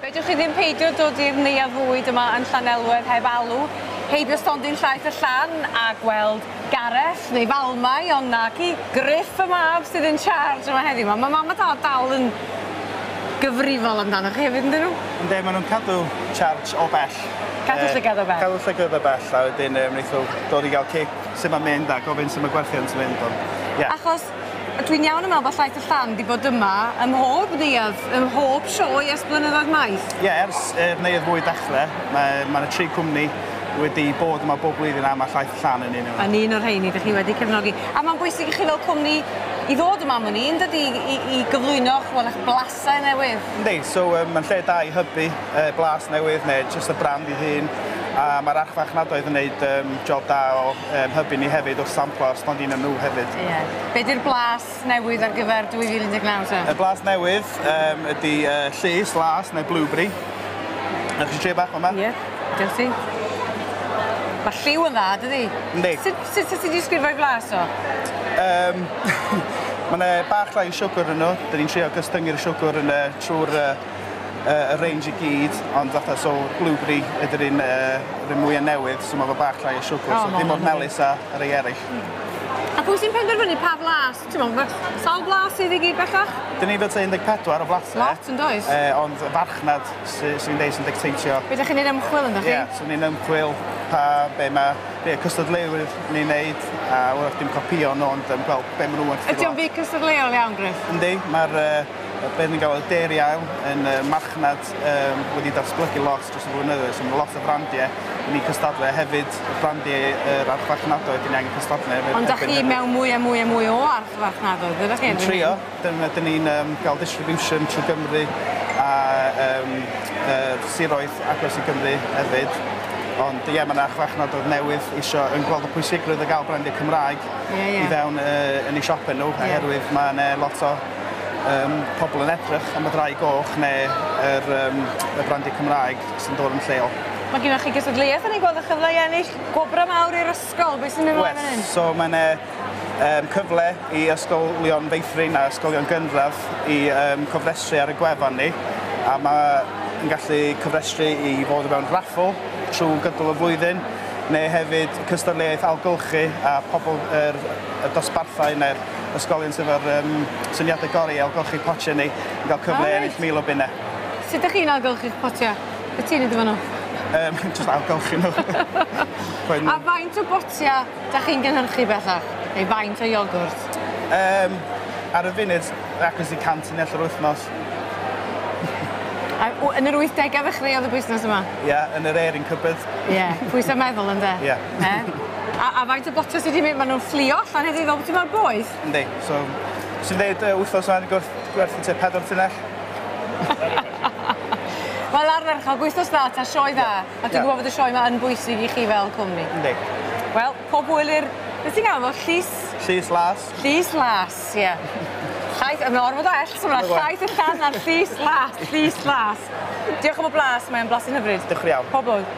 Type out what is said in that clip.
Fedrwch chi ddim peidio dod i'r neuadd fwyd yma yn Llanelwedd heb alw, heibio stondin Llaeth y Llan a gweld Gareth neu Falmai, ond naci, Griff y mab sydd in charge yma heddiw 'ma. Ma' mam a dad dal yn gyfrifol amdano chi hefyd yndyn nhw? Yndi, ma' nhw'n cadw charge o bell. Cadw llygad o bell. Cadw llygad o bell a wedyn wneith nhw dod i gael cip sut mae'n mynd a gofyn sut mae gwerthiant yn mynd ond ie. Achos dwi'n iawn yn meddwl bod Llaeth y Llan 'di bod yma ym mhob neuadd, ym mhob sioe ers blynyddoedd maith. Ie, ers i'r neuadd fwyd ddechrau, mae ma' 'na tri cwmni wedi bod yma bob blwyddyn a ma' Llaeth y Llan yn un ohonyn nhw. Yn un o'r rheini 'dych chi wedi cefnogi. A mae'n bwysig i chi fel cwmni i ddod yma am wn i, yn dydi, i gyflwyno ch'mod eich blasau newydd. Yndi, so mae'n lle da i hybu blas newydd neu jyst y brand ei hun a ma'r archfarchnadoedd yn neud job da o hybu ni hefyd wrth samplo ar stondinau nhw hefyd. Ie. Be 'di'r blas newydd ar gyfer 2019 te? Y blas newydd ydi llus las neu blueberry. Wnewch chi trio bach o 'ma? Ie, diolch ti. Ma' lliw yn dda, dydi? Yndi. Sut sut ti'n disgrifio'i flas o? Ma' 'ne bach llai o siwgr yn nhw. 'Dyn ni'n trio gostyngu'r siwgr yn y trwy'r y range i gyd, ond fatha so blueberry ydy'r un yr un mwya newydd, so ma' fo bach llai o siwgr, O, so ma' ddim mor hwnna'n melys â y rei eraill. A pwy sy'n penderfynu pa flas? Ti'n meddwl, ma' sawl blas sydd i gyd bellach? Dyn ni fel tua 14 o flasau. Lot yn does? Ond y farchnad sy'n deud sy'n dictatio. Be 'dych chi'n neud ymchwil ynddo chi? Ie, so ni'n ymchwil pa be ma' be y cystadleuwyr ni'n neud a wrach dim copïo nhw ond gweld be ma' nhw yn Ydy o'n fyd cystadleuol iawn, Griff? Yndi, ma'r be ni'n galw y dairy aisle yn marchnad wedi datblygu lot dros y blynyddoedd, so ma' lot o frandiau i ni cystadlu a hefyd brandiau yr archfarchnadoedd 'dyn ni angen cystadlu efo Ond 'dach chi mewn mwy a mwy a mwy o archfarchnadoedd, ydych chi? Yn trio, dyn ni'n gael distribution trwy Gymru a siroedd agos i Gymru hefyd. Ond ie, ma' 'na archfarchnadoedd newydd isio yn gweld y pwysigrwydd o gael brandiau Cymraeg Ie, ie. i fewn yn eu siopau nhw, oherwydd ma' 'ne lot o pobl yn edrych am y ddraig goch neu y brandiau Cymraeg sy'n dod yn lleol. Mae gennych chi gystadleuaeth yn ei gweld y chyfle i ennill gwobrau mawr i'r ysgol. Beth sy'n mynd ymlaen fan hyn? So mae 'ne cyfle i ysgolion feithrin a ysgolion gynradd i cofrestru ar y gwefan ni, a ma' yn gallu cofrestru i fod mewn raffl trwy gydol y flwyddyn, neu hefyd cystadleuaeth ailgylchu a pobl yr y dosbarthau neu'r ysgolion sydd efo'r syniadau gorau i ailgylchu potiau ni yn cael cyfle i ennill 1,000 o bunnau. Sut ydych chi'n ailgylchu'ch potiau? Be ti'n neud efo nhw? Jyst ailgylchu nhw. A faint o botiau da chi'n gynhyrchu bellach? Neu faint o iogwrt? Ar y funud, agos i 100 tunnell yr wythnos. A yn yr 80au ddechreuodd y busnes yma? Ie, yn yr airing cupboard. Ie, pwy sy'n meddwl ynde? Ie. A faint o botiau sydd wedi mynd, maen nhw'n fflio allan heddiw fel bod ti mor boeth? Yndi, so, sy'n dweud wythnos yma gwerthu tua 4 tunnell. Wel ardderchog, wythnos dda ta sioe dda. A dwi'n gwybod bod y sioe yma yn bwysig i chi fel cwmni. Yndi. Wel, pob hwyl i'r... Beth ti'n galw fo? Llys? Llys las. Llys las, ie. Llaeth, mae'n ormod o L, so ma' llaeth y llan a'r llys las, llys las. Diolch am y blas, mae'n blasu'n hyfryd. Diolch yn iawn. Pob lwc.